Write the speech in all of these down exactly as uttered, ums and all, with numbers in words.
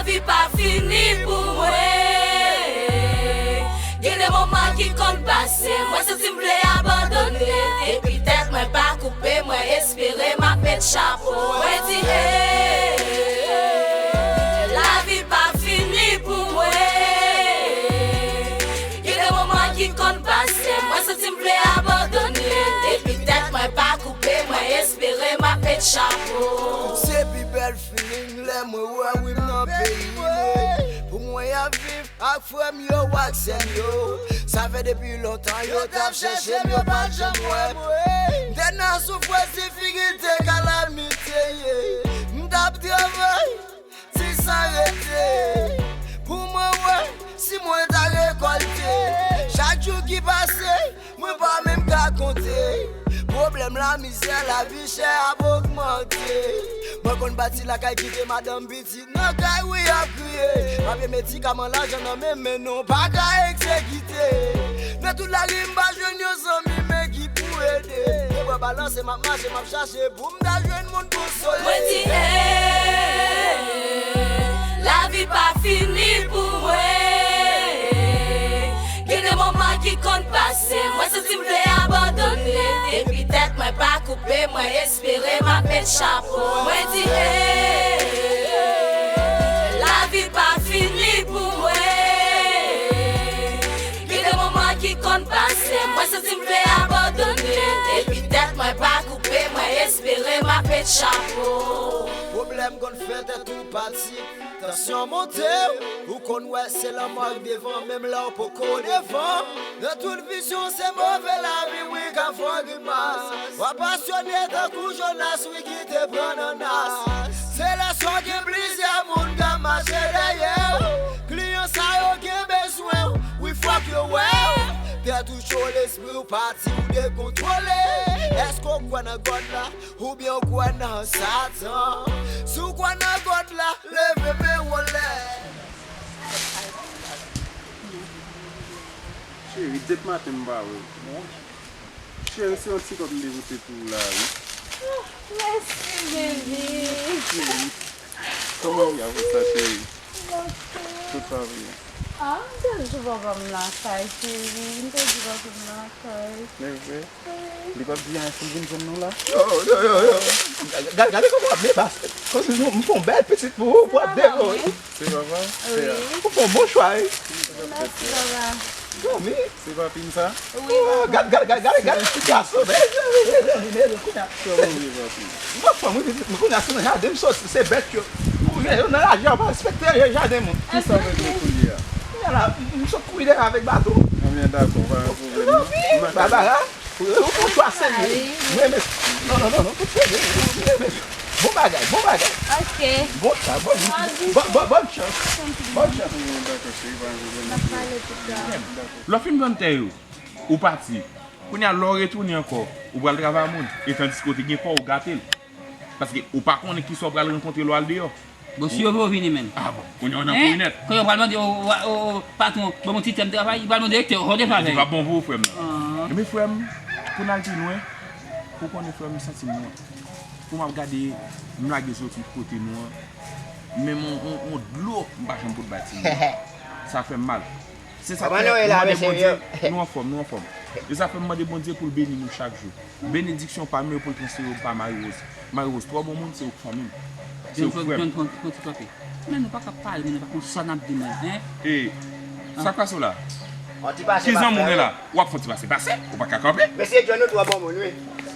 Lavi pa fini pou mwen. Gen de moman ki konn pase, mwen santi m vle abandone. Depi tèt mwen pa koupe, mwen espere m ap met chapo. Mwen di, hey, lavi pa fini pou mwen. Gen de moman ki konn pase, mwen santi m vle abandone. Depi tèt mwen pa koupe, mwen espere m ap met chapo. Se pi bèl feeling lè mwen wè wi m nan peyi mwen. Pou mwen y ap viv ak frè m yo, ak sè m yo. Sa fè depi lontan yo t ap chèche m, yo pa t janm wè mwen. M te nan soufrans, difikilte, kalamite, yeah. M t ap travay ti san rete. Pou mwen wè si mwen ta rekòlte. Chak jou ki pase, mwen pa menm ka konte. Pwoblèm la, mizè, lavi chè ap ogmante. Mwen konn bati lakay, kite madanm, pitit nan kay, wi, y ap kriye. Papye, medikaman, lajan nan men, men nou pa ka egzekite. Nan tout lari, m pa jwenn yon zanmi, men ki pou ede. Gen bò balanse, m ap mache, m ap chache pou m ta jwenn moun konsole. Mwen di, hey, lavi pa fini pou mwen. Gen de moman ki konn pase, mwen santi m vle abandone. Depi tèt mwen pa koupe, mwen espere m ap met chapo. Mwen di, hey, lavi pa fini pou mwen. Gen de moman ki konn pase, mwen santi m vle abandone. Depi tèt mwen pa koupe, mwen espere m ap met chapo. Pwoblèm konn fè tèt ou pati, tansyon monte, ou konn wè se lanmò k devan, menm lè w poko devan. Nan tout vizyon, se move lavi, wi, k ap fè w grimas. W ap pasyone tankou Jonas, wi, ki te pran nan nas. Se lè sa w gen plizyè moun k ap mache dèyè w. Kliyan sa yo gen bezwen w, wi, fòk yo wè w. Tèt ou cho, lespri w pati, ou dekontwole. Èske w kwè nan God la? Oubyen w kwè nan Satan? Si w kwè nan God la, leve men w anlè. Cheri, depi maten m pa wè w. Cheri, se yon ti kòb m te pote pou ou la, wi. Oh, mèsi, baby. Kòman w ye apre sa, cheri? Tout va byen? Ah, m te di papa m lakay, cheri. M te di papa m lakay. Men vre? Wi. Li p ap di anyen si l vin jwenn nou la? Yo, yo, yo, yo. Gade, gade kòman w ap byen pase. Kòmsi nou, m fè yon bèl pitit pou ou, pou w ap devore. Se papa? Wi. Ou fè yon bon chwa, wi. Mèsi, papa. Dòmi. Se papi m sa? Wi, papa. Gad, gad, gad, gad, gad ti gason. Kòman w ye, papi? M pa fanm, wi, pitit mwen, kounye a se nan jaden m soti, se bèt yo. Ou gen yo nan lajè, yo pa respekte jaden moun. Kisa w regle kounye a? Kounye a la, m sot kouri dèyè avèk bato. Ebyen, dakò, pa gen pwoblèm, non. Barbara, ou fè yon chwa serye. Mwen, men, non, non, non, non, tout serye. Bon bagay, bon bagay. Ok. Bon sa, bon, bon, bon, bòn chans. Bòn chans. Ebyen, dakò, cheri, pa gen pwoblèm. N ap pale pita. Lè w fin vann tè yo, ou pati. Kounye a, lè w retounen ankò, ou pral travay moun. E tandiske w te gen kò w, ou gate l. Paske ou pa konnen kisa w pral rankontre lè w al deyò. Bon, si yo vle w vini menm. Ah bon, kounye a w nan kouri nèt. Kounye a w pral mande, o, o, o, patwon, ban m yon ti tè m travay, li pral mande direktè, ou te travay. Li pa bon pou ou, frè m nan. Ebyen, frè m, pou n al pi lwen, ou konnen, frè m, m santi m wont. Pou m ap gade, m lage zye tout kote nou an. Menm on, on, on dlo, m pa janm pot bay timoun. Sa fè m mal. Se sa k fè m mande Bondye, nou anfòm, nou anfòm. E sa fè m mande Bondye pou l beni nou chak jou. Benediksyon pa m yo pou l transfere yo pa Marie Rose. Marie Rose twò bon moun, se ou k fanmi m. Se ou k frè m. John, pran, pran ti kanpe. Men nou pa ka pale, men nou pa konn sa n ap di, men, en? E, sa k pase w la? Ki zanmi w gen la? W ap fè ti pase pase, ou pa ka kanpe? Mesye John, ou twò bon moun, wi.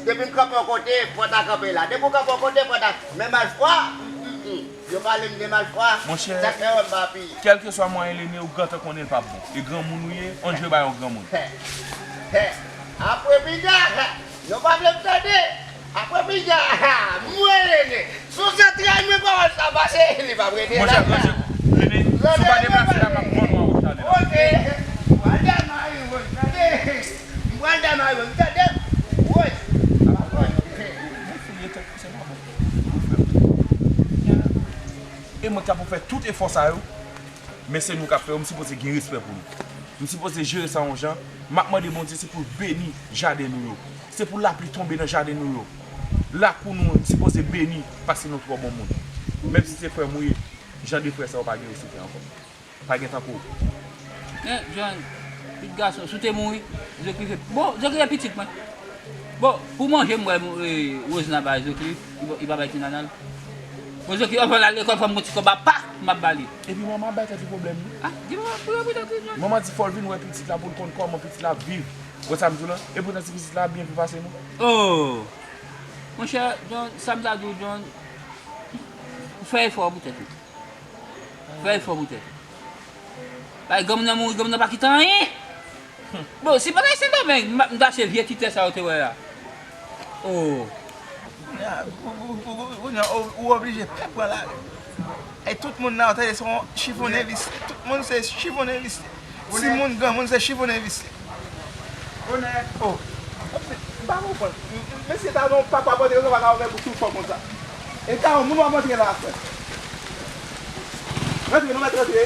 Depi m kanpe yon kote, pòt la kanpe la. Depi w kanpe yon kote, pòt la. Men malfwa, mm, mm, mm. Yo pale m de malfwa. Monchè, sa k fè w wè m pa pi. Kèlkeswa mwayen l ene, ou gentan konnen l p ap bon. E granmoun ou ye, ann jwe bay yon granmoun. Hè, hè. Apre pita, hè. Nou pa vle m tande. Apre pita, ha, mwen rele. Sou zantray mwen pawòl sa pase, li p ap rete la. Monchè, ranje, ranje, si w pa deplase la, m ap vann w an wòch talè. Ok. M pral damare, woy, tande. M pral damare, woy, tande. Woy. Woy. Mwen fouye tèt, se pa bon. Mwen fè. E mwen k ap fè tout efò sa yo. Men se nou k ap fè yo, m sipoze gen respè pou nou. M sipoze jere sa yon jan. M ap mande Bondye se pou l beni jaden nou yo. Se pou lapli tonbe nan jaden nou yo. Lakou nou an sipoze beni paske nou twò bon moun. Menm si se frè m ou ye, Jan de frè sa yo pa gen yo sou tè ankò. Pa gen tankou w. Men, John, pitit gason, si w te mouri, Zokli se, bon, Zokli se pitit mwen. Bon, pou manje m wè, e, Rosna bay Zokli, li pa, li pa bay ti nana l. Bon, Zokli, anvan l al lekòl, fò m gon ti kòb apa, m ap ba li. Epi manman ap bay tèt li pwoblèm wi. Ah, di manman pou yo pou Zokli, John. Manman di fò l vin wè pitit la pou l konn kòman pitit la ap viv. Wè sa m di w la? Epoutan ti pitit la ap byen viv pase nou. Oh! Monchè, John, sa m ta di w, John, fè efò pou tèt ou. Fè efò pou tèt ou. Bay granmoun nan mouri, granmoun nan pa kite anyen. Bon, si pa t Sendomeng, m, m ta achte vye ti tè sa yo te wè la. Oh. Kounye a, ou, ou, ou, ou, ou, ou oblije pè pran lari. E tout moun nan, ou tande, se yon chifonnen vis. Tout moun se chifonnen vis. Timoun, granmoun, se chifonnen vis. Oh. M pa konprann. Mesye ta non, papa pote yo, pa ka ouvè bouch ou fò konsa. E ta yon moun w ap antre la, frè. Rantre, nou mèt rantre.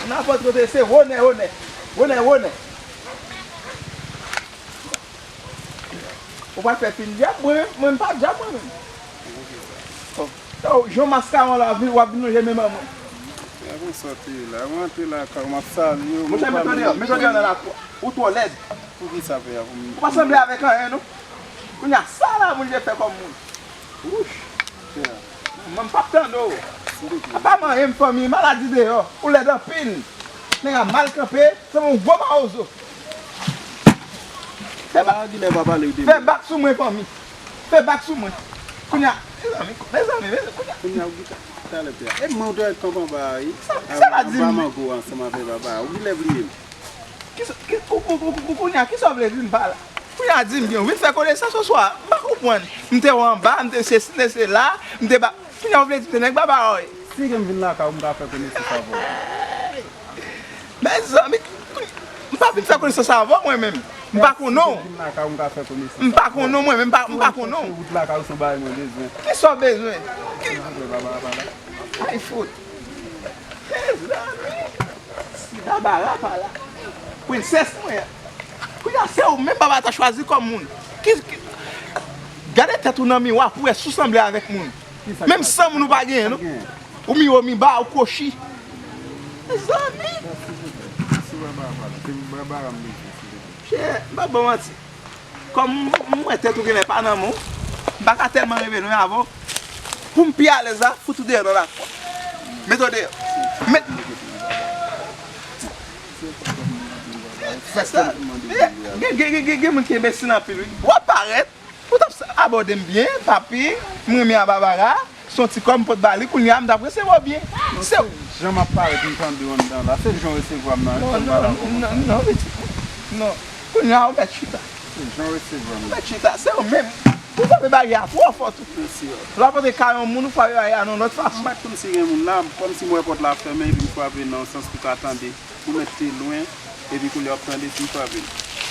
N ap rantre, se wonè, wonè. Wonè, wonè. Ou pral fè fim dyab, mwen, mwen m pa dyab, mwen menm. Oh. Yo, jan maskaron la, w ap vin lonje men ban mwen. Gade konsa w te ye la. Mwen antre lakay ou, m ap salye w. Monchè, met odeyò, met odeyò nan lakou a. Ou twò lèd. Poukisa pè a pou m. Ou pa sanble avèk anyen, non. Kounye a, sa la, moun je fè kòm moun. Wouch, pè a. Mwen, m p ap tande w. Apa manyen m fanmi, maladi deyò. Ou lèd anpil. Nèg la mal kanpe, sanble yon gwo mawozo. Fè bak, fè bak sou mwen, fanmi. Fè bak sou mwen. Kounye a, mezanmi, mezanmi, mezanmi, kounye a. Kounye a, ou gita talè pè a. E mwen ou dwe kanpe anba a, wi. Sa, sa la di m. Anba mango ansanm avè baba a. Ou genlè bliye m. Kisa, ki, ou, ou, ou, ou, kounye a, kisa w vle di m pa la? Kounye a, di m byen, ou vin fè konesans oswa? M pa konprann. M te wè anba, m te sesi, m te sela, m te ba. Kounye a, ou vle di m se nèg baba a, wi. Si gen m vin lakay ou, m ka fè konesans avè w. Mezanmi, m pa vin fè konesans avè w mwen menm. M pa konnen w. M pa konnen w mwen menm, m pa, m pa konnen w. Kisa w bezwen? Ay, fout. Mezanmi. Si Babara pa la. Prensès mwen an. Kounye a, se ou menm Babara ta chwazi kòm moun. Ki, ki, gade tèt ou nan miwa pou wè si w sanble avèk moun. Menm san moun ou pa genyen, non. Ou miwo miba, ou kwochi. Mezanmi. Chè, m pa ba w manti. Kòm m, m wè tèt ou genlè pa nan men w, m pa ka tèlman reve lwen avè w. Pou m pi alèz la, fout ou deyò nan lakou a. Met ou deyò. Met. Gen, gen, gen, gen, gen moun ki enbesil anpil, wi. W ap parèt. Ou t ap sa-, abòde m byen, papi, m renmen a Babara, se yon ti kòb m pot ba li, kounye a m t ap resevwa w byen. Se jan m ap parèt m tande w anndan la, se jan w resevwa m nan, wi, non, non, non, non, pitit mwen. Non. Kounye a ou mèt chita. Se jan w resevwa m. Ou mèt chita, se ou menm. Ou frape baryè a twò fò tou. Mèsi, wi. Lè w ap antre kay yon moun, ou frape baryè a nan yon lòt fason. M pa t konn si gen moun la, kòmsi m wè pòt la fèmen, epi m frape nan yon sans pou ka tande. Ou mèt te lwen, epi kounye a w ap tande ti frape.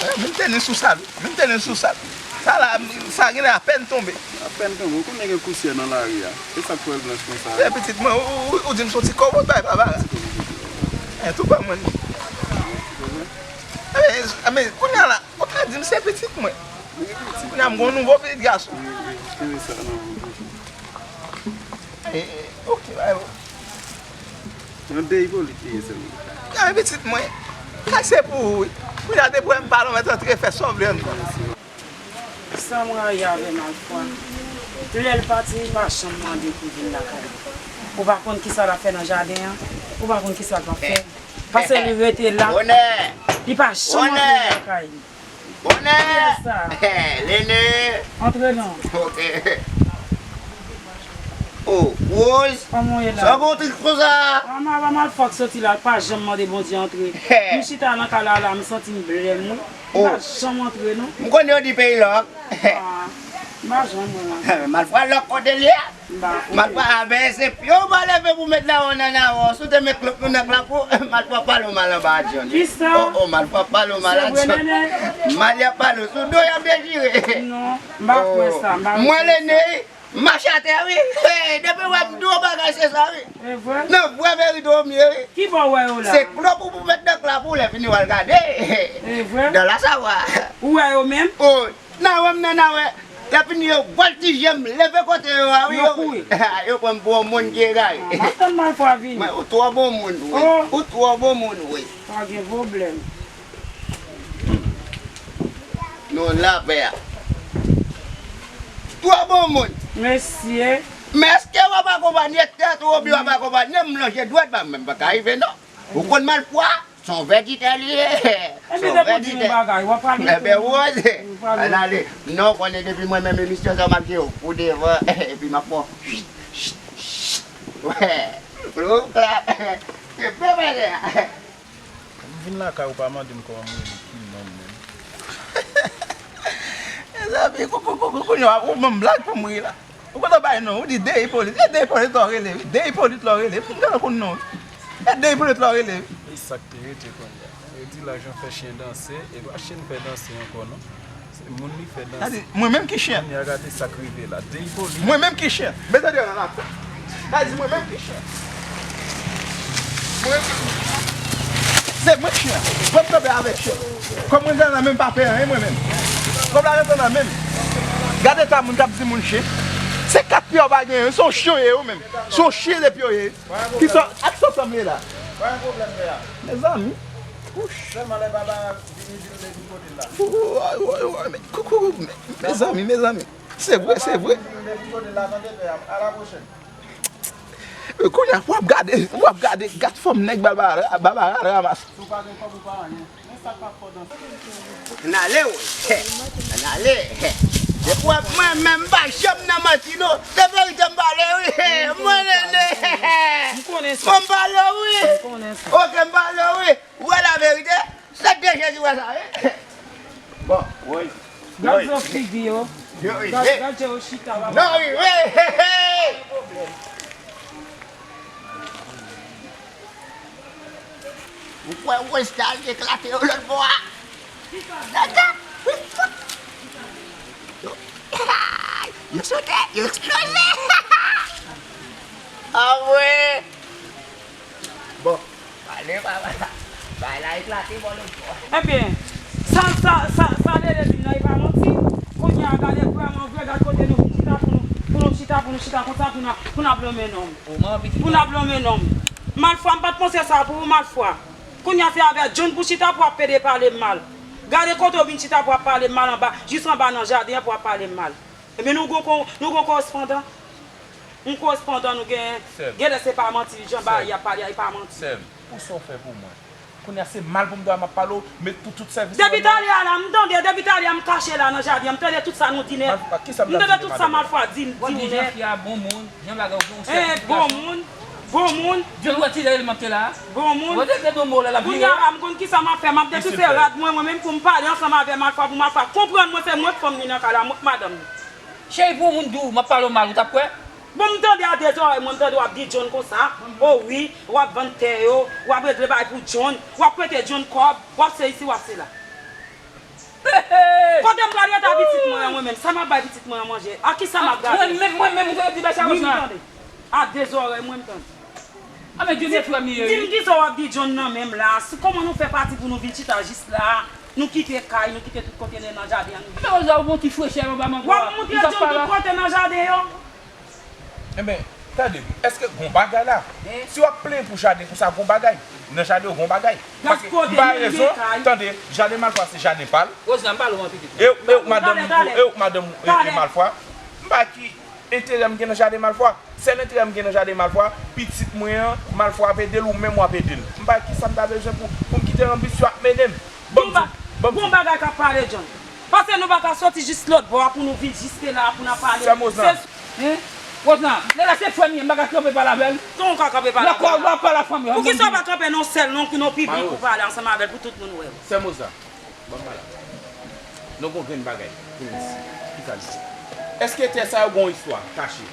Eh, men m te ni sou sa tou. Men m te ni sou sa tou. Sa la, sa genlè apèn tonbe. Apèn tonbe. Ou konnen gen pousyè nan lari a. E sa k fè l blanch konsa a? Se pitit mwen, ou, ou, ou di m se yon ti kòb ou t bay Babara. Eh, tou pa mwen. Eh, men, kounye a la, ou ka di m se pitit mwen. Kounye a m gon nouvo pitit gason. Eh, eh, ok, bay ou. Yon dey ipolit li ye sèlman. Gade pitit mwen. Kay se pou ou, wi. Kounye a depi w wè m pa la, w mèt antre fè sa w vle anndan. Sa m rayi avè Malfwa. Lè l pati, li pa janm mande pou vin lakay li. Ou pa konn kisa l ap fè nan jaden an? Ou pa konn kisa l pap fè? Paske li rete la. Li pa janm antre lakay li. Bonè! Kiyès sa? Lene! Antre non. Ok. Oh, Rose! Kòman w ye la? Sa bon, trik konsa? Kòman, kòman l fòk soti la, l pa janm mande Bondye antre. M chita nan kay la, la, m santi m blèm, wi. Li pa janm antre, non. M konnen yo di peyi lòk. Ah, m pa janm wè l. Malfwa lòk kote l ye a? M pa konnen. Malfwa a, men se pye w pa leve pou met lawon nan lawon. Si w te met klòp nou nan klap ou, Malfwa pale w mal anba a John. Kisa? Oh, oh, Malfwa pale w mal a John. Se vre, Nene? Mal y ap pale w. Sou do y ap dechire. Non, m pa kwè sa, m pa kwè sa. Mwen, Lene, m mache atè, wi. Hey, depi w wè m di w yon bagay, se sa, wi. E vre? Nan vrè verite w m ye, wi. Ki bò w wè yo la? Se klòp ou pou met nan klap ou, lè fini w al gade. E vre? Dans la savane. Ou wè yo menm? Oh, Nan wè m nan, nan wè. Lè fini yo vòltije m, leve kote yo a, wi, yo kouri. Yo pran m pou yon moun ki egare. M ap tann malfwa vini. Mwen, ou twò bon moun, wi. Ou twò bon moun, wi. Pa gen pwoblèm. Nou lapè a. Twò bon moun. Mesye. Men èske w ap akonpanye tèt ou oubyen w ap akonpanye m lonje dwèt ba m, men m pa ka rive non. Ou konn malfwa? Se yon vèditè li ye. Se yon vèditè. Ebyen, w ap pale. Ebyen, woze. Ann ale. Non, w konnen depi mwen menm emisyon sa, m ap gen yon kou devan, epi m ap fè yon chit, chit, chit. Wè. Klou, klak. Se byen pale a. M vin lakay ou pa mande m kòman m rele, ki non m menm. Mezanmi, kou, kou, kou, kou, kounye a, ou ban m blag pou m ri la. Ou konn bay non, ou di De Ipolit. E De Ipolit la w rele, wi. De Ipolit la w rele. M gentan konn non, wi. E De Ipolit la w rele, wi. E sa k te rete kounye a. Yo di lajan fè chen danse, e pa chen fè danse ankò, non. Se moun li fè danse. Sa di, mwen menm ki chen. Kounye a gade sa k rive la. De Ipolit. Mwen menm ki chen. Mezanmi, nan lakou. Sa di mwen menm ki chen. Mwen menm ki chen. Se mwen ki chen. Mwen m kanpe avèk chen. Kòb mwen nan men m pa fè anyen mwen menm. Kòb la rete nan men m. Gade ta moun k ap di moun chen. Se kat pye w pa genyen, se yon chen w ye ou menm. Se yon chen de pye w ye. Kisa, ak sa w sanble la? Pa gen pwoblèm, pè a. Mezanmi. Wouch. Sèlman lè baba vini di l depi kote l la. Woy, woy, woy, men, koukou, men, mezanmi, mezanmi. Se vre, se vre. Baba vini di l depi kote l la, tande, pè a. A la pwochèn. Kounye a, w ap gade, w ap gade, gad fòm nèg Barbara, Barbara ranmase. Si w pa gen kòb, ou pa anyen. Men sa k ap fò danse. Ann ale, wi. Ann ale. Depi w ap mwen menm, m pa janm nan manti, non. Se verite m pale, wi. Mwen, nene. M konnen sa. Mwen, m pale, wi. M konnen sa. Oke, m pale, wi. Ou wè la verite? Se de Jezi wè sa, wi. Bon, wi. Gad zo figi yo. Yo rive. Gad, gad jan yo chita, papa. Non, wi, wi. Ou kwè Western eklate yo lòt bò a? Yo, yo sote, yo eksploze. Anmwe. Bon, pale, papa. Bay la eklate bò lòt bò. Ebyen, sa, sa, sa, sa Lele di m nan, e pa manti. Kounye a, gade vrèman vre, gade kote nou vin chita pou nou, pou nou chita, pou nou chita konsa, pou n ap, pou n ap lonmen nonm. Pou n ap lonmen nonm. Malfwa, m pa t panse sa pou ou, malfwa. Kounye a, se avè John pou chita pou ap pede pale m mal. Gade kote w vin chita pou ap pale m mal anba, jis anba nan jaden an pou ap pale m mal. Ebyen, nou gon ko-, nou gon korespondan? Yon korespondan nou gen, genlè se pa manti, jan bagay y ap pale a, e pa manti. Sè m, pou sa w fè pou mwen. Kounye a se mal pou m dwa m ap pale w, men pou tout sèvis mwen. Depi talè a la, m tande, depi talè a m kache la nan jaden an, m tande tout sa nou di nèt. Malfwa, kisa m ta di de madanm? M tande tout sa malfwa di, di ou nèt. Jan fi a bon moun, jan bagay ou bon sètifikasyon. Bon moun, bon moun. John retire l mante la. Bon moun. Retire do mo la, l ap vire. Kounye a la, m konn kisa m ap fè, m ap detouche rad mwen, mwen menm pou m pale ansanm avè malfwa, pou malfwa konprann mwen, se mwen k fanm li nan kay la, mwen k madanm li. Cheri, pou yon moun di w m ap pale w mal, ou t ap kwè? Bon, m tande a de zòrèy mwen, m tande w ap di John konsa. O wi, w ap vann tè yo, w ap regle bagay pou John, w ap prete John kòb, w ap se isi, w ap se la. Kote m pral rete a pitit mwen an, mwen menm? Sa m ap bay pitit mwen an manje? A kisa m ap gade? Mwen menm, mwen menm, ou te di bay sa konsa? Wi, m tande. A de zòrèy mwen, m tande. A, men John e frè m li ye, wi. Di m kisa w ap di John nan menm la? Si, kòman nou fè pati pou nou vin chita jis la? Nou kite kay, nou kite tout kote nan jaden an, nou vin. Men Rosa, ou gon ti frechè anba mango a. W ap montre John tout kote nan jaden yo. Enben, tande, èske gon bagay la? Si w ap plenyen pou jaden konsa, gon bagay. Nan jaden yo gon bagay. Paske m pa rezon, tande, jaden malfwa se jaden pa l. Rosa, m pale w an pitit. E ou, e ou, madanm ou, e ou, madanm ou, e, e malfwa. M pa ki enterè m gen nan jaden malfwa. Sèl enterè m gen nan jaden malfwa, pitit mwen an, malfwa ap ede l, ou menm w ap ede l. M pa ki sa m ta bezwen pou, pou m kite anbisyon ap mennen m. Ban m di, ban m di. Gon bagay k ap pale, John. Paske nou pa ka soti jis lòt bò a pou nou vin jiske la a pou n ap pale. Sè Mozan. Hein? Rosa, lè la se frè m ye, m pa ka kanpe pale avè l. Kòman w ka kanpe pale avè l? Poukisa w pa kanpe nan sèl non, nan piblik ou pale ansanm avè l pou tout moun wè w? Sè Mozan. Ban m pale avè w. Nou gon grenn bagay pou nou di. Kisa l di? Èske tè sa yo gon istwa kache?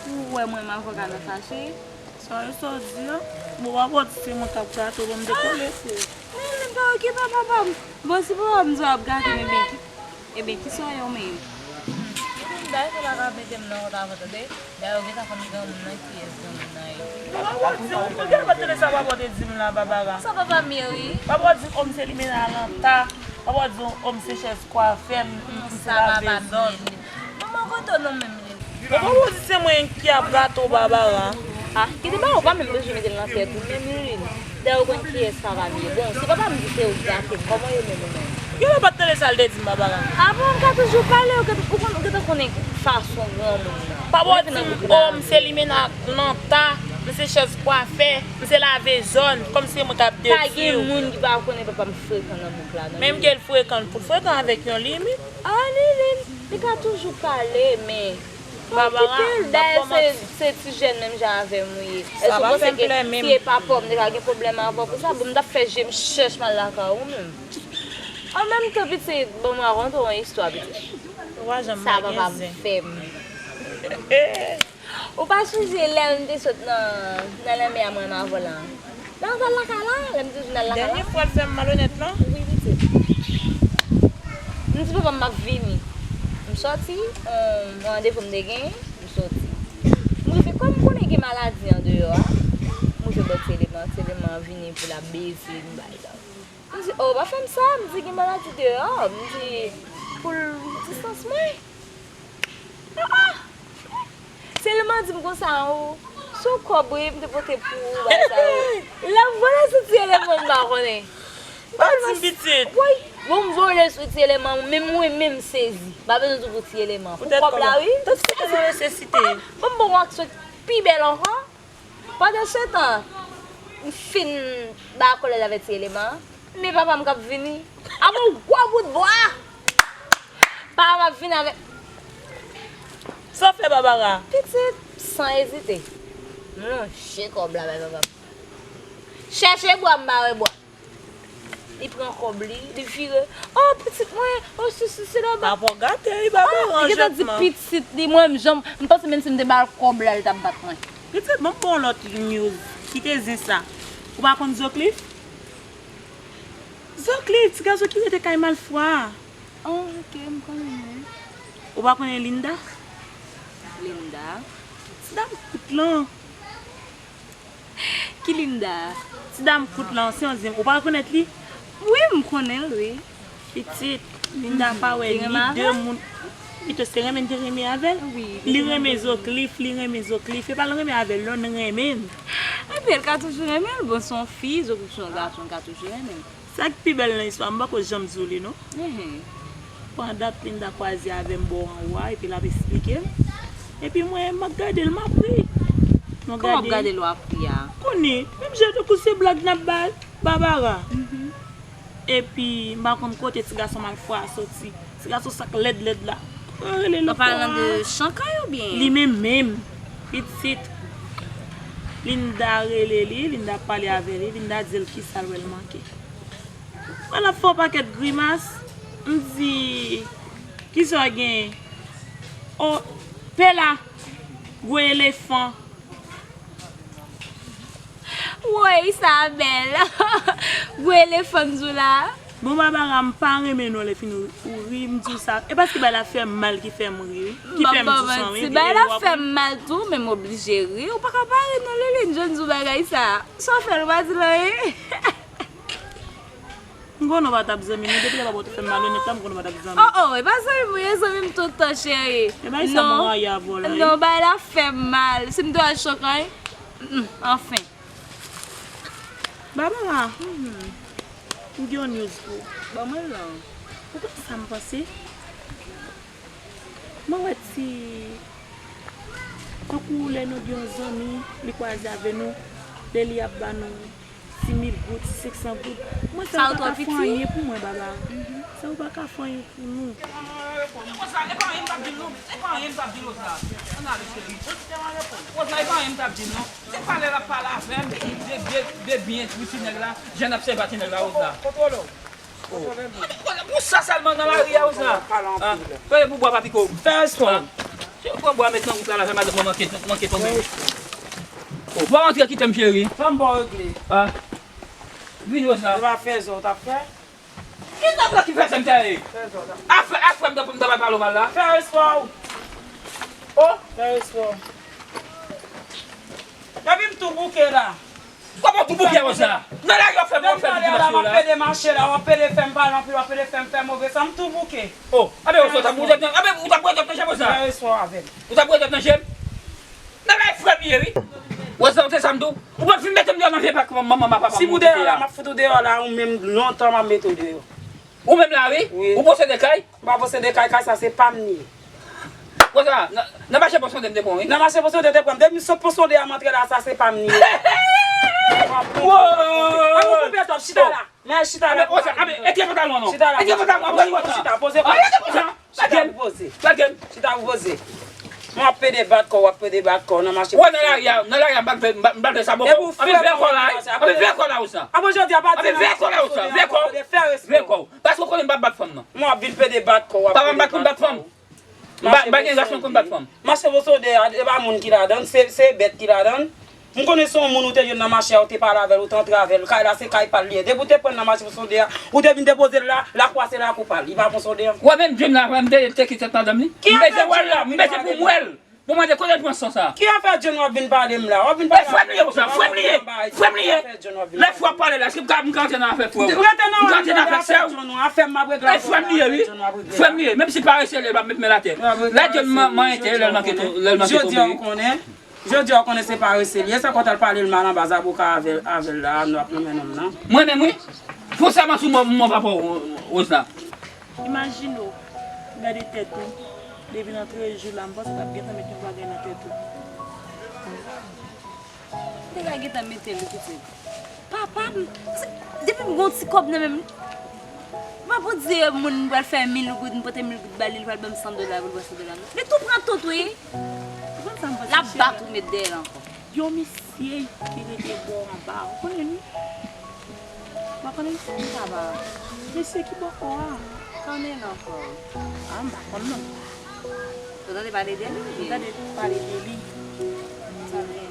Ou wè mwen menm avè w ka nan fache. Sa e sa w di a? Bon, papa w di se mwen k ap gate w, ban m dekole, frè. Men, men pa okipe papa m. Bon, si papa m di w ap gate m, ebyen, ki, ebyen, ki sa w ye w menm? Ebyen, bagay sa pa ka mete m nan kont avè w, tande. Dayè, w gentan konn granmoun nan, kiyès granmoun nan ye. Papa w di w, ou genlè pa t tande sa papa w te di m la, Babara. Sa papa m ye, wi. Papa w di w, o, m se limena lanta. Papa w di w, o, m se chèz kwafè, m, m, m se lavezòn. Manman, kote w non menm li? Papa w di se mwen ki ap gate w, Babara. Ah, kite ba ou pa menm bezwen mete l nan tèt ou menm, Liline. Dayè ou konn kiyès papa m ye. Bon, si papa m di se ou k gate m, kòman w ye menm ou menm? Genlè pa t tande sa l te di m, Babara. Ah bon, m ka toujou pale, ou gentan, ou konn, ou gentan konnen fason granmoun nan. Papa w di m, o, m se limena lanta, m se chèz kwafè, m se lavezòn, kòm se mwen k ap detwi w. Pa gen moun ki pa konnen papa m frekan nan bouk la, non. Menm ke l frekan, l pou frekan avèk yon limit. Ah, Liline, li ka toujou pale, men pa okipe l. Dayè, se, se ti jèn menm jan avè m ou ye. Èske w panse ke si e papa w, m te ka gen pwoblèm avè w pou sa? Bon, m t ap fè je m chèch m al lakay ou menm. An menm tan, pitit, bon, m rakonte w yon istwa, pitit. Sa papa m fè m. Ou pa sonje lè n te sot nan, nan lanmè a, mwen avè w la? Lè n t al lakay la, lè m te di n al lakay la. Dènye fwa l fè m malonèt lan? Wi, pitit. M di papa m m ap vini. M sòti, yon, yon randevou m te genyen, m sòti. M rive, kòm m konnen gen maladi andeyò a, m rive bò Ti Eleman, Ti Eleman vini pou l ap beze m, bay sa. M di, o, pa fè m sa, m di, gen maladi deyò, m di, pou l distans mwen. Ah, ah! Ti Eleman di m konsa, o, se yon kòb wi m te pote pou ou, bagay sa yo. Lè m vole sou Ti Eleman, m pa konnen. Pa di m pitit. Woy, bon, m vole sou Ti Eleman, menm mwen menm sezi. M pa bezwen di w pou Ti Eleman. Pou kòb la, wi. Tante se te nan nesesite. Ah, ban m ba w yon aksyon pi bèl ankò. Pandansetan, m fin ba kòlèj avè Ti Eleman, men papa m k ap vini. Ap yon gwo bout bwa! Papa m ap vini avèk. Sa w fè, Babara? Pitit, san ezite, m lonje kòb la bay papa m. Chèche bwa, m pa wè bwa. Li pran kòb li, li vire. O, pitit mwen, o, sesi, sela, ba. Papa w gate, wi, Babara, li gentan di pitit li, mwen, m janm, m panse menm si m te ba l kòb la, li t ap bat mwen. Pitit, ban m ba w lòt news. Kite zen sa. Ou pa konn Zocliffe? Zocliffe, ti gason ki rete kay malfwa a. O, oke, m konnen, wi. Ou pa konnen Linda? Linda? Ti dam kout lan. Ki Linda? Ti dam kout lan, se yon zen. Ou pa rekonèt li? Wi, m konnen l, wi. Pitit, Linda pa wè ni de moun. Pito se renmen te renmen avè l. Wi, li renmen Zocliffe, li renmen Zocliffe. E pa l renmen avè l, non, l renmen l. Epi l ka toujou renmen l. Bon, se yon fi, Zocliffe se yon gason, l ka toujou renmen l. Sa k pi bèl nan istwa, m pako janm di w li, non. Pandan Linda kwaze avè m bò anwo a, epi l ap esplike m. Epi mwen, m ap gade l, m ap ri. Kòman w ap gade l, w ap ri a? Konnen, menm jan tankou se blag n ap bay Babara. Epi, m pa konn kote ti gason malfwa a soti. Ti gason sa k lèd lèd la. Mwen rele l. Ou palan de Chankay oubyen? Li menm menm. Pitit. Linda rele li, Linda pale avè li, Linda di l kisa l wè l manke. Wè l ap fè yon pakèt grimas. M di, kisa w genyen? O, pè la, gwo elefan. Woy, sa bèl. Gwo elefan m di w la. Bon, Babara, m pa renmen non lè fini ou ri, m di w sa. E paske bay la fè m mal ki fè m ri, wi. Ki fè m di w sa, wi. Bay la fè m mal tou, men m oblije ri. Ou pa ka pa ri non, Liline, jan m di w bagay sa. Sa w fè l, ou pa di l anyen. M konnen w pa t ap zanmi m, depi lè papa w te fè m malonèt la, m konnen w pa t ap zanmi m. O, o, e pa zanmi m ou ye, zanmi m tout tan, cheri. E bay sa mwen rayi avè w la, wi. Non, bay la fè m mal. Si m te al Chankay, mm, anfen. Babara, m gen yon news pou ou. Ban mwen l non. Ou konn sa m panse? Mwen wè ti, tankou lè nou gen yon zanmi, li kwaze avè nou, lè li ap ba nou di mil goud, senk san goud. Mwen sa yo pa ka fè anyen pou mwen, Babara. Sa yo pa ka fè anyen pou nou. Rosa, e pa anyen m t ap di l non. E pa anyen m t ap di l, Rosa. Ann ale, cheri. Rosa, e pa anyen m t ap di l non. Se pale l ap pale avè m de, de, de byen ti nèg la, jan n ap sèvi a ti nèg la, Rosa. Pou sa sèlman nan lari a, Rosa. Pale pou bwa pa pike w. Fè respè w. Pran bwa met nan wout la, la fè madanm mwen manke, manke tonbe. Bon, antre kite m cheri. Fanm pa regle. Ah. Vini wè sa. Se pa fè zò w t ap fè? Ki zòt la ki fè sa m ta ye? Fè zò w t ap. A frè, a frè m ta pou m ta pale w mal la. Fè respè w. Oh. Fè respè w. Epi m tou bouke la. Kòman w tou bouke konsa? Nan lari w ap fè, w ap fè tout dimansyon la. W ap pede mache la, w ap pede fè m pale anpil, w ap pede fè m fè move san, m tou bouke. Oh, anben ou sot ap bouzèt nan, anben ou t ap bouzèt nan chèpo sa. Fè respè w avè m. Ou t ap bouzèt nan je m. Nan lari frè m ye wi. Wè sa, se sa m tou. Ou pa fin mete m deyò nan vye pak manman m a papa m. Si ou deyò la, m ap fout ou deyò la, ou menm lontan m ap mete w deyò. Ou menm la wi? Wi. Ou posede kay? M pa posede kay, kay sa se pa m li ye. Konsa, nan, nan mache Ponsonde m te pran wi. Nan mache Ponsonde te pran m. Depi m sot Ponsonde a m antre la, sa se pa m li ye. Wow! An nou koupe twòp, chita la. Men chita la. Anben, konsa, anben, etire pantalon an non. Chita la. Etire pantalon an, pran yon chita, poze kò. Chita pou poze. Lage m. Chita pou poze. M ap pede bat kò, w ap pede bat kò nan mache. Wè nan lari a, nan lari a, m pral fè, m pral fè sa bòkò. Anben veye kò la, anben veye kò la ou sa. Anben jodi a pati. Anben veye kò la ou sa, veye kò. Fè respè. Veye kò. Paske w konnen m p ap bat fanm nan. M ap vin pede bat kò, w ap pede bat kò. Papa m pa konn bat fanm. M pa, m pa gen gason konn bat fanm. Mache Ponsonde a, e pa moun ki ladan, se, se bèt ki ladan. M konnen se yon moun ou te jwenn nan mache a, ou te pale avè l, ou te antre avè l. Kay la, se kay pa l li ye. Depi ou te pran l nan mache Ponsonde a, ou te vin depoze l la, lakou a se lakou pa l. Li pa Ponsonde an. Wè menm John la, wè m te, te kite tèt madanm li. M mete wè l la, m mete pou m wè l. Pou mande kote l pran san sa. Ki afè John w ap vin pale m la? W ap vin pale m la. E frè m li ye ou sa, frè m li ye. Frè m li ye. Lè frè w ap pale la, si m ka, m ka antre nan afè frè w. M ka antre nan afè sè w. Afè m ap regle. E frè m li ye wi. Frè m li ye. Menm si parese li ye, l ap met men atè. Lè John manyen tè, lè l manke tonbe. Jodi a ou konnen. Jodi a ou konnen se parese li ye. Sa k w t al pale l mal anba zaboka avè l, avè l la, nou ap nan men nonm nan. Mwen menm wi. Fò sèman sou mò, mò papa w, Rosa. Imajine w, gade tèt ou, depi nan trèz jou la, m panse w t ap gentan met yon bagay nan tèt ou. Ou te ka gentan mete l, wi pitit. Papa m, se, depi m gen yon ti kòb nan men m, m pa pou di moun m pral fè mil goud, m pote mil goud ba li, li pral ban m san dola pou l pran san dola non. Li tou pran tout, wi. Ou konn sa m panse, cheri? L ap bat ou met dèyè l ankò. Yon mesye ki rete bò anba, ou konnen li? Ou pa konnen l? M pa ba. Mesye ki bòkò a? Konnen l ankò. A, m pa konn non. Ou tande pale de li? M tande pale de li. Tande.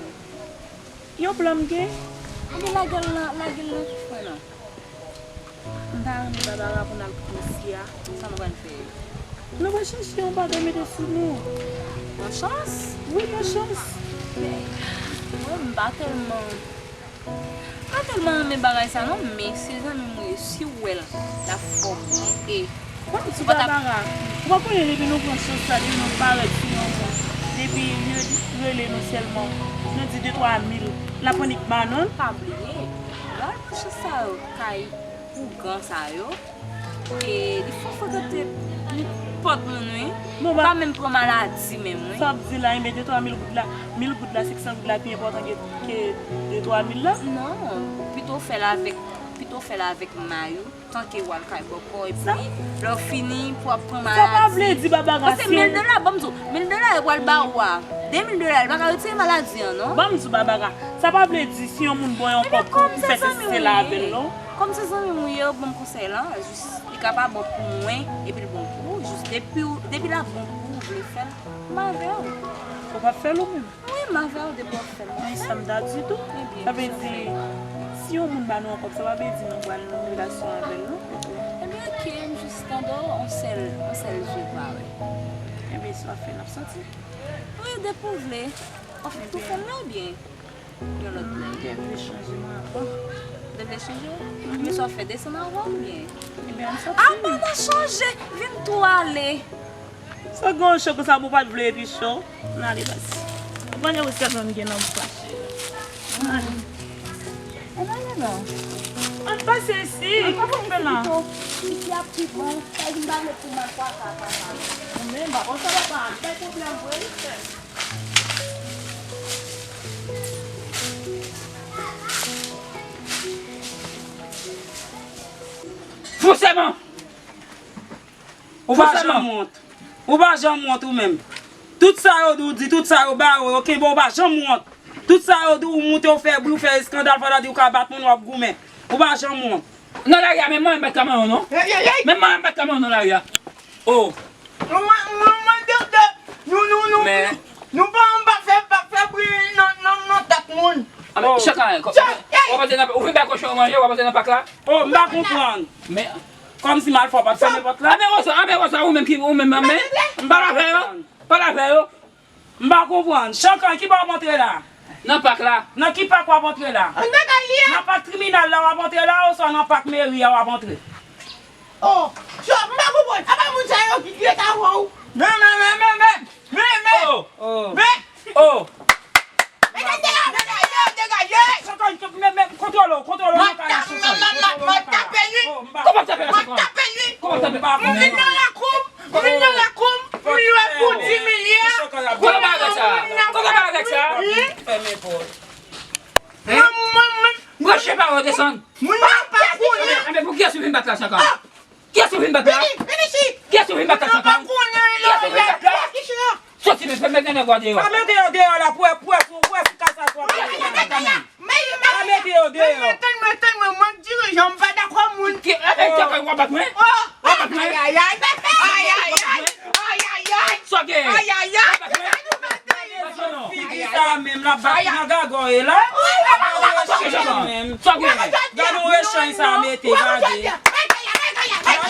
Yon plan m gen. Anben lage l nan, lage l nan tout fwen nan. M ta renmen Babara pou n al kot mesye a. Sa nou pral fè? Nou pral chèche yon bagay mete sou nou. Yon chans? Wi, yon chans. Men, mwen, m pa tèlman, m pa tèlman renmen bagay sa non, men se zanmi m ou ye, si w wè l, l ap fè w byen. E, ban m di w Babara, ou pa konnen depi nou pran chans sa, depi nou parèt sou yon moun, depi li rele nou sèlman, nou di de twa mil, l ap annik ba nou l. Pa bliye, lè w al pran chans sa yo kay ougan sa yo, e, li fò frekante nenpòt moun, wi. Ou pa menm pran maladi menm, wi. Sa w ap di la, enben, de twa mil goud la, mil goud la, senk san goud la pi enpòtan ke, ke de twa mil la? Non, pito w fè l avèk, pito w fè l avèk may ou, tanke w al kay bòkò, epi lè w fini, pou w ap pran maladi. Sa pa vle di, Babara, paske mil dola, ban m di w, mil dola yo pral ba ou a, de mil dola, li pa ka retire maladi an, non. Ban m di w, Babara, sa pa vle di si yon moun ba w yon kòb pou, pou fè sesi sela avè l, non. Kòm se zanmi m ou ye, ban m konsèy lan, jis li ka pa bon pou mwen, epi l bon pou ou, jis depi, depi l ap bon pou ou, ou vle fè l, m avè w. Ou p ap fè l ou menm? Wi, m avè w depi w ap fè l, m ap fè l. Sa m ta di tou. Sa vle di, si yon moun ba nou yon kòb, sa pa vle di nou pral nan relasyon avè l, non. Ebyen, oke, m jis tande w, yon sèl, yon sèl je pa wè. Ebyen, si w ap fè, n ap santi. Wi, depi w vle. W ap tou fè l la byen. Yon lòt lè. M te vle chanje mwen avan. Ou te vle chanje? Ebyen, sa w ap fè, desann avan oubyen? Ebyen, ann soti. Apa n a chanje, vin tou ale. Sa gen yon cho konsa pou w pa t vle epi cho? Ann ale baz. Ou konnen ou sèl fanm gen nan bouch la, cheri. Ann ale. Ann ale non. Ann pase isi. Ann pase isi pito. Isi ap pi bon. Sa vin ba met pou mwen kwa sa, kwa sa. Ou menm, pa konn sa papa, li bay pwoblèm vre, wi, frè m. Fò sèman! Ou pa janm wont. Ou pa janm wont ou menm. Tout sa yo di w di, tout sa yo ba w, yo kenbe w, ou pa janm wont. Tout sa yo di w, ou moute, ou fè bri, ou fè eskandal, fò ta di w ka bat moun, w ap goumen. Ou pa janm wont. Nan lari a, menm manman m bat kamayon, non. Menm manman m bat kamayon nan lari a. Oh. Nou, nou, nou, Men, nou pa, m pa fè, pa fè bri nan, nan, nan tèt moun. A, men, oh, Chaka, kò, Chaka, w ap antre nan, ou vin bay kochon an manje, w ap antre nan pak la? Oh, m pa konprann. Men, kòmsi Malfò pa t fèmen pòt la? A, men, Wozo, a, men, Wozo, ou menm ki, ou menm, men, pale avè yo, pale avè yo. M pa konprann. Chaka, ki bò w ap antre la? Nan pak la. Nan ki pak w ap antre la? Anndan galye a. Nan pak tribinal la w ap antre la, oswa nan pak meri a w ap antre? Oh, Chaka, m pa konprann. Apa moun sa yo ki ret avan w? Men, men, men, men, men. Men, men. Oh. Oh. Men. Oh. Degaje, degaje, degaje. Chaka, men, men, kontwole w, kontwole w nan kay la, Chaka. Mwen tape li. Oh, m pa. Kòman w tape la, Chaka? Mwen tape li. Kòman w tape? M vin nan lakou m, m vin nan lakou m, m lwe pou di milye. Kote bagay sa? Kote bagay sa? Fèmen pòt. Mwen, mwen, mwen. Mwen, se pa w desann. Moun nan pa konnen. Enben, pou kiyès ou vin bat la, Chaka? Kiyès ou vin bat la? Vini, vini isit. Kiyès ou vin bat la, Chaka? Moun nan pa konnen, kiyès ou vin bat la? Soti, men, fè mete nèg wa deyò. Pa mete yo deyò la, pou wè, pou wè, pou wè si kay sa sou. Pa mete yo deyò. Tann mwen, tann mwen, mwen k dirijan, m pa dakò moun. Ki, e, e, Chaka, w ap bat mwen? Oh, w ap bat mwen? Ayayay, ayayay, ayayay. Sa w gen? Ayayay. W ap bat mwen? Figi sa menm, l ap bat nan gagòy la. Gade yon echanj sa mete, gade. Gade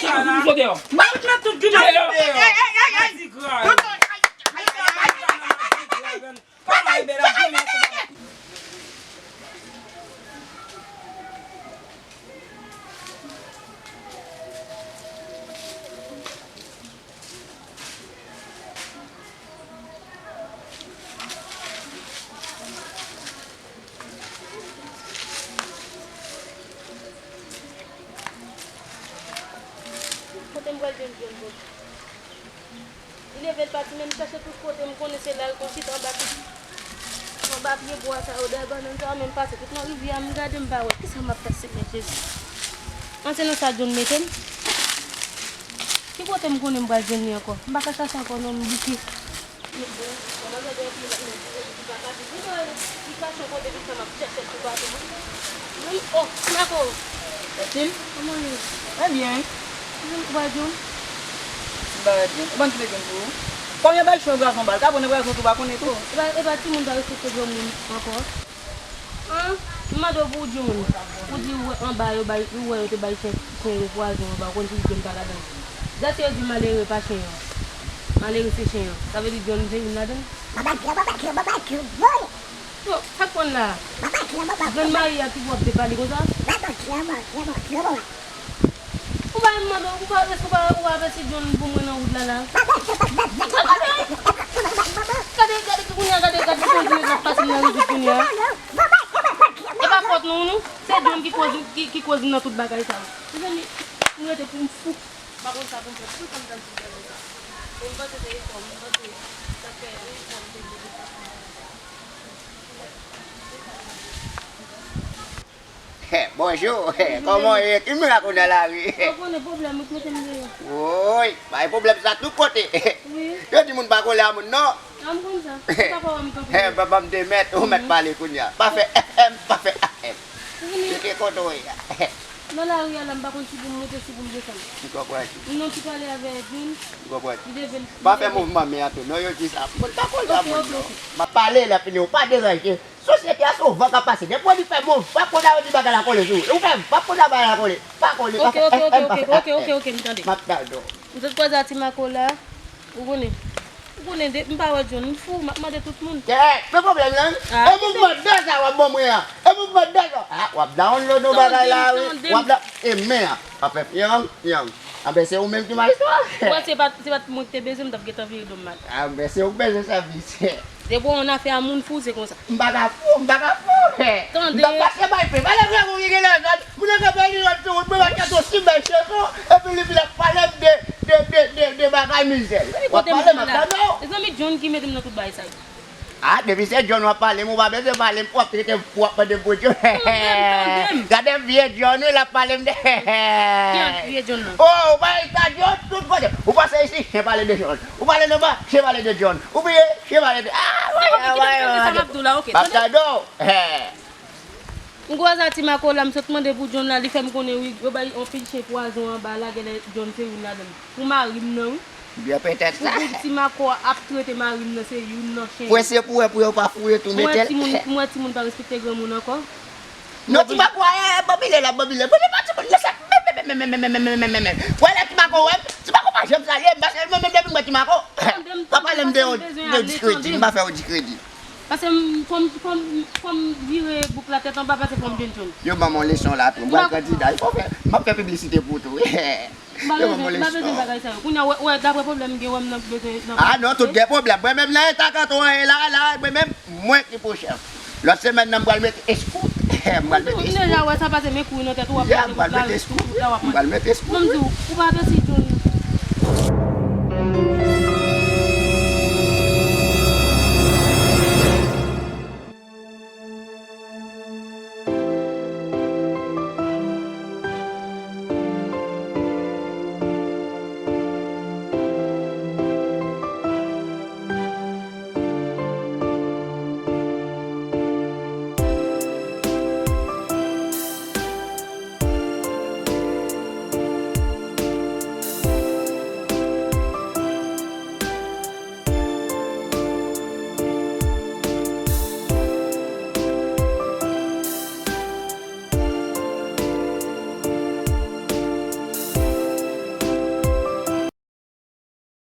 sa la. Mwen met tout gimnastik deyò. Mwen di gras. Kòman e bèl ap gimnastik. Kote m pral jwenn John Bob? Li leve l pati, men m chèche tout kote, m konnen se la l konn chita anba tout, anba pye bwa sa yo, dèyè bannann sa yo, men m pase tout nan rivyè a, m gade, m pa wè. Kisa m ap fè, Senyè Jezi? An, se nan sa John mete m? Ki kote m konnen m pral jwenn li ankò? M pa ka chache ankò non, m bouke. Li kache yon kote, li fè m ap chèche l toupatou. Mwen, oh, Nako. Kòman ye? Trè byen. Ou pa John? M pa John. Ou pa kite John pou ou? Kòm yo bay chen yo gras yon bal, ka pran nan pwazon tou, pa konnen tou. E pa, e pa timoun pa respekte granmoun ankò. An, m mande w pou John. Ou di ou wè anba yo bay, ou wè yo te bay chen, chen yo pwazon anba, ou konn si John pa ladan. Dèske yo di malere pa chen an. Malere se chen an. Sa vle di John se youn ladan? Baba John, Baba John, Baba John, voye. Yo, sa k pran la? Baba John, Baba John. Grann mari a ki pou ap depale konsa? Baba John, Baba John, Baba John. Ou pa menm mande, ou pa, èske ou pa, ou pa avèti John pou mwen nan wout la la? Baba John, Baba John, Baba John. Gade, gade, kounye a, gade, gade, kounye a, gade, gade, pase nan rivyè kounye a. E pa fòt nou, nou. Se John ki koz, ki, ki koz m nan tout bagay sa yo. Mezanmi, m rete pou m fou. M pa konn sa pou m fè. Poukisa m t ap di bagay sa? Bon, m panse se efò m, m panse sa fè efò m te vle. Hè, bonjou. Hè, kòman w ye? Ki moun ak ou nan lari? Ou konnen pwoblèm, ou mete m deyò. Woy, bay pwoblèm sa tout kote. Wi. Yo di moun pa kole a moun non. A, m konn sa. Ou pa kwè wè m kanpe. Hè, papa m te mèt, ou mèt pale kounye a. Pa fè F M, pa fè A M. Ou vini. Yo te konn ou ye. Nan lari a la, m pa konn si pou m monte, si pou m desann. M konprann. M nan ti pale avè Edwin. M konprann. Li leve l. Pa fè mouvman men an tou non, yo di sa. Moun pa kole a moun non. M ap pale, lè fini, ou pa deranje. Sosyete a se yon van k ap pase. Depi w di fè move, pa konn a yo di bagay la kole sou ou. Ou fè move, pa konn a bagay la kole. Pa kole, pa fè F M, pa fè A M. Ok, ok, ok, ok, ok, ok, m tande. M ap tande w. M sot kwaze a Ti Mako la. Ou konnen. Ou konnen de, m pa wè John, m fou, m ap mande tout moun. Kè, men pwoblèm lan. Ah, e mouvman de sa w ap ban mwen an. E mouvman de sa. Ah, w ap download yon bagay la, wi. Tande m, tande m. W ap da-, e men an. W ap fè fyang, fyang. Anben, se ou menm ki majistra. Ou wè, se pa, se pa t mwen ki te bezwen, m t ap gentan vire do m al. Anben, se ou k bezwen sèvis. Depi w wè yon afè a moun fou, se konsa. M pa ka fou, m pa ka fou. Tande. M t ap pase bay pe. Pale vrè, moun ki gen lèzòd. Moun nan kanpe li rèd sou wout, mwen pa kèt yon si bèl cheve, epi li vin ap pale m de, de, de, de, de bagay mizè. W ap pale m ap tande w. Mezanmi, John ki mete m nan tout bagay sa yo. Ah, depi se John w ap pale m, ou pa bezwen pale m, w ap trete m, w ap mande m pou John. Tande m, tande m. Gade vye John, wi, l ap pale m de. Ki vye John nan? Oh, ou pa wè sa John tout kote. Ou pase isi, chen pale de John. Ou pale nan ba, chen pale de John. Ou bliye, chen pale de, ah, tande sa m ap di w la, ok. M ap tande w. M kwaze a Ti Mako la, m sot mande pou John la, li fè m konnen wi, yo bay anpil chen pwazon anba la, genlè John se youn ladan l. Pou mari m nan wi. Byen petèt sa. Pou ti mako ap trete mari m nan se youn nan chen. Pwen se pou wè pou yo pa fouye tou Mwen metel. Ti moun, mwen ti moun pa respekte granmoun ankò. Non, ti mako, eh, banbile la, banbile. Banbile pa ti moun, lese. Wè la ti mako, wè. Ti mako pa janm salye m, paske mwen menm depi mwen ti mako. Pa pale m de yon de di kredi, m pa fè yon di kredi. Paske m fò m fò m fò m vire bouk la tèt anba paske fò m jwenn jwenn. Yo ban m yon leson la tou. M pral kandida. Fò fè, m ap fè piblisite pou tou. M pa bezwen m pa bezwen bagay sa yo. Kounye a wè wè daprè pwoblèm m gen wè m nan bezwen nan. Ah non, tout gen pwoblèm. Mwen menm nan eta kanton an ye la la, mwen menm mwen ki pou chèf. Lòt semèn nan m pral mete eskout. M pral mete M eskout. Deja wè sa pase men kouri nan tèt ou w ap Ya, mete m pral bouk la mete eskout. bouk la w ap M pral manje. Mete eskout. Non m di w, ou pa vle si John